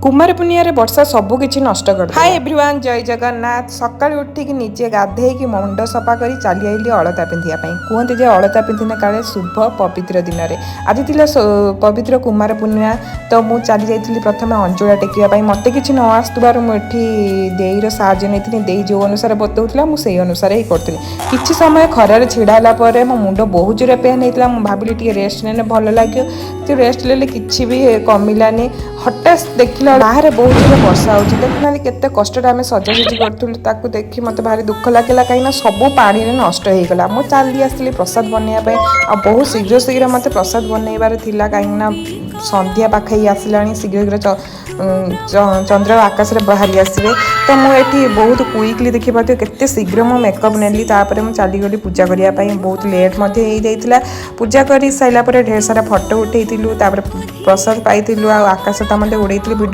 କୁମାର ପୂର୍ଣ୍ଣିମାରେ ବର୍ଷା ସବୁ କିଛି ନଷ୍ଟ କରିଦେଲା। ହାଇ ଏଭ୍ରିୱାନ୍, ଜୟ ଜଗନ୍ନାଥ। ସକାଳୁ ଉଠିକି ନିଜେ ଗାଧେଇକି ମୁଣ୍ଡ ସଫା କରି ଚାଲି ଆଇଲି ଅଳତା ପିନ୍ଧିବା ପାଇଁ। କୁହନ୍ତି ଯେ ଅଳତା ପିନ୍ଧିଲେ କାଳେ ଶୁଭ ପବିତ୍ର ଦିନରେ। ଆଜି ଥିଲା ପବିତ୍ର କୁମାର ପୂର୍ଣ୍ଣିମା। ତ ମୁଁ ଚାଲି ଯାଇଥିଲି ପ୍ରଥମେ ଅଞ୍ଜୁଳା ଟେକିବା ପାଇଁ। ମୋତେ କିଛି ନ ଆସୁଥିବାରୁ ମୁଁ ଏଠି ଦେଇର ସାହାଯ୍ୟ ନେଇଥିଲି। ଦେଇ ଯେଉଁ ଅନୁସାରେ ବତଉଥିଲା, ମୁଁ ସେଇ ଅନୁସାରେ ହିଁ କରୁଥିଲି। କିଛି ସମୟ ଖରାରେ ଛିଡ଼ା ହେଲା ପରେ ମୋ ମୁଣ୍ଡ ବହୁତ ଜୋରେ ପେନ୍ ହେଇଥିଲା। ମୁଁ ଭାବିଲି ଟିକେ ରେଷ୍ଟ ନେଲେ ଭଲ ଲାଗିବ। କିନ୍ତୁ ରେଷ୍ଟ ନେଲେ କିଛି ବି କମିଲାନି। ହଠାତ୍ ଦେଖିଲା ବାହାରେ ବହୁତ ଜୋରେ ବର୍ଷା ହେଉଛି। ଦେଖୁନାହାନ୍ତି, କେତେ କଷ୍ଟରେ ଆମେ ସଜାସଜି କରୁଥିଲୁ। ତାକୁ ଦେଖି ମୋତେ ଭାରି ଦୁଃଖ ଲାଗିଲା, କାହିଁକିନା ସବୁ ପାଣିରେ ନଷ୍ଟ ହେଇଗଲା। ମୁଁ ଚାଲି ଆସିଲି ପ୍ରସାଦ ବନେଇବା ପାଇଁ। ଆଉ ବହୁତ ଶୀଘ୍ର ଶୀଘ୍ର ମୋତେ ପ୍ରସାଦ ବନେଇବାର ଥିଲା, କାହିଁକିନା ସନ୍ଧ୍ୟା ପାଖେଇ ଆସିଲାଣି। ଶୀଘ୍ର ଶୀଘ୍ର ଚନ୍ଦ୍ର ଆକାଶରେ ବାହାରି ଆସିବେ। ତ ମୁଁ ଏଠି ବହୁତ କୁଇକଲି, ଦେଖିପାରୁଥିବେ କେତେ ଶୀଘ୍ର ମୁଁ ମେକଅପ୍ ନେଲି। ତାପରେ ମୁଁ ଚାଲିଗଲି ପୂଜା କରିବା ପାଇଁ। ବହୁତ ଲେଟ୍ ମଧ୍ୟ ହେଇଯାଇଥିଲା। ପୂଜା କରି ସାରିଲା ପରେ ଢେର ସାରା ଫଟୋ ଉଠେଇଥିଲୁ, ତାପରେ ପ୍ରସାଦ ପାଇଥିଲୁ ଆଉ ଆକାଶ ତ ମଧ୍ୟ ଉଡ଼େଇଥିଲୁ ଭିଡ଼ିଓ।